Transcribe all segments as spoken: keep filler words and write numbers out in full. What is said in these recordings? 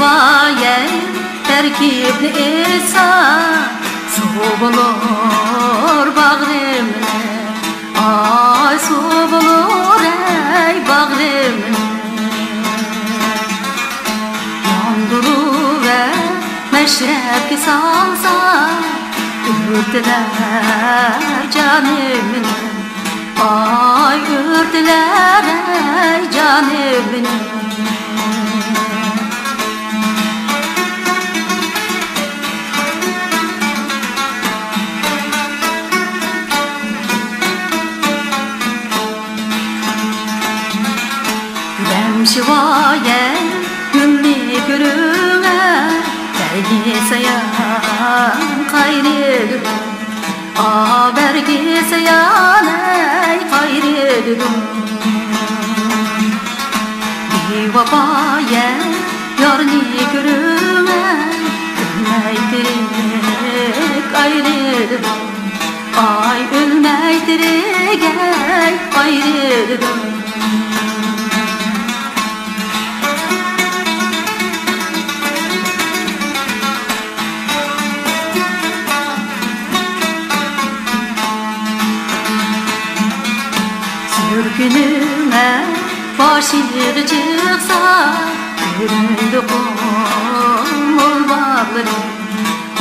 ۋايەي، تەركىبنى ئېيتسا، سۇ بولۇر باغرىمنى، ئاي، سۇ بولۇر، ئەي، باغرىمنى. ياندۇرۇۋەر، مەشرەپكە سالسا، ئۆرتىلەر جانىمنى. ئاي، ئۆرتىلەر، ئەي، جانىمنى. دەم شىۋايە، گۈلنى كۆرۈڭە، بەرگى سايان قايرىلىدۇ. ئا، بەرگى سايانەي قايرىلىدۇ. بىۋاپايە يارنى كۆرۈڭە، ئۆلمەي تىرىك ئايرىلىدۇ. ئاي، ئۆلمەي تىرىك ئايرىلىدۇ. سۈرگۈنۈمە باشىغا چىقسا، كۆرۈندى قۇمۇل باغلىرى.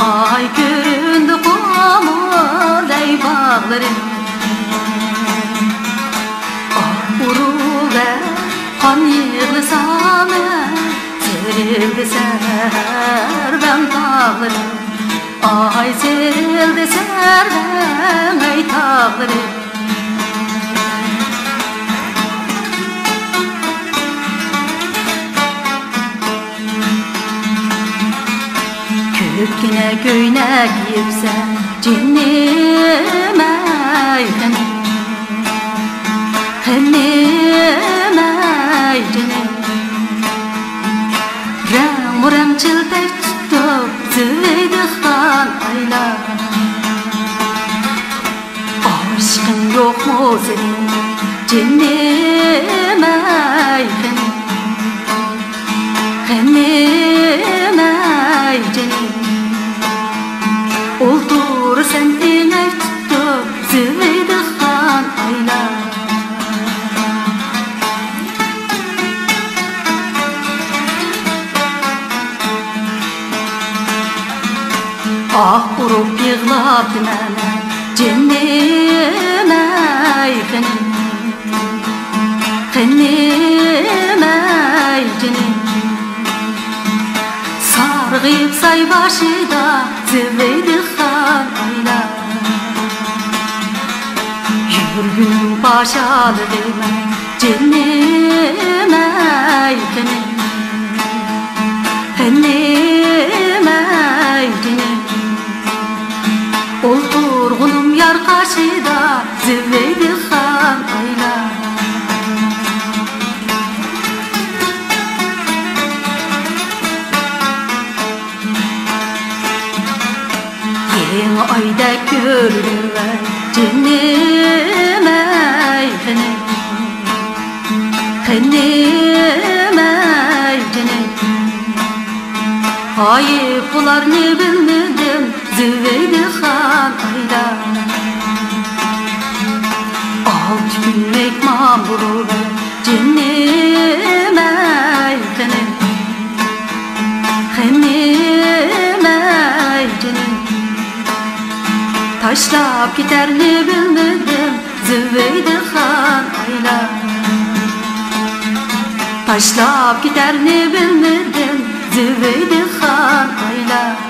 ئاي، كۆرۈندى قۇمۇل، ئەي، باغلىرى. ئاھ ئۇرۇۋەر، قان يىغلىسام، سېرىلدى سەرۋەڭ تاغلىرىم. ئاي، سېرىلدى سەرۋەڭ، ئەي، تاغلىرىم. كۆپكىنە كۆينەك يېپسەن، جېنىم ئەي خېنىم، خېنىم ئەي جېنىم. رەڭمۇرەڭ چىلتەك تۇتۇپ، زىۋىدىخان ئايلار. ئاشقىڭ يوقمۇ سېنىڭ، جېنىم ئەي خېنىم، خېنىم ئەي جېنىم. ئولتۇرىسەن ئېڭەك تۇتۇپ، زىۋىدىخان ئايلار. ئاھ ئۇرۇپ يىغلاپتىمەن، جېنىم ئەي خېنىم، خېنىم ئەي جېنىم. سارغىيىپ ساي باشىدا زىۋىدىخان ئايلار. يۈرگىنىڭ پاشالىرى مەن، جېنىم ئەي خېنىم، خېنىم ئەي جېنىم. ئولتۇرغىنىم يار قاشىدا، زىۋىدىخان ئايلار. يېڭى ئايدەك كۆرۈنىمەن، جېنىم ئەي خېنىم، خېنىم ئەي جېنىم. غايىب بۇلارنى بىلمىدىم، زىۋىدىخان ئايلار. ئالتە كۈن مېھمان بولۇپ، جېنىم ئەي خېنىم، خېنىم ئەي جېنىم. تاشلاپ كېتەرنى بىلمىدىم، زىۋىدىخان ئايلار. تاشلاپ كېتەرنى بىلمىدىم، زىۋىدىخان ئايلار.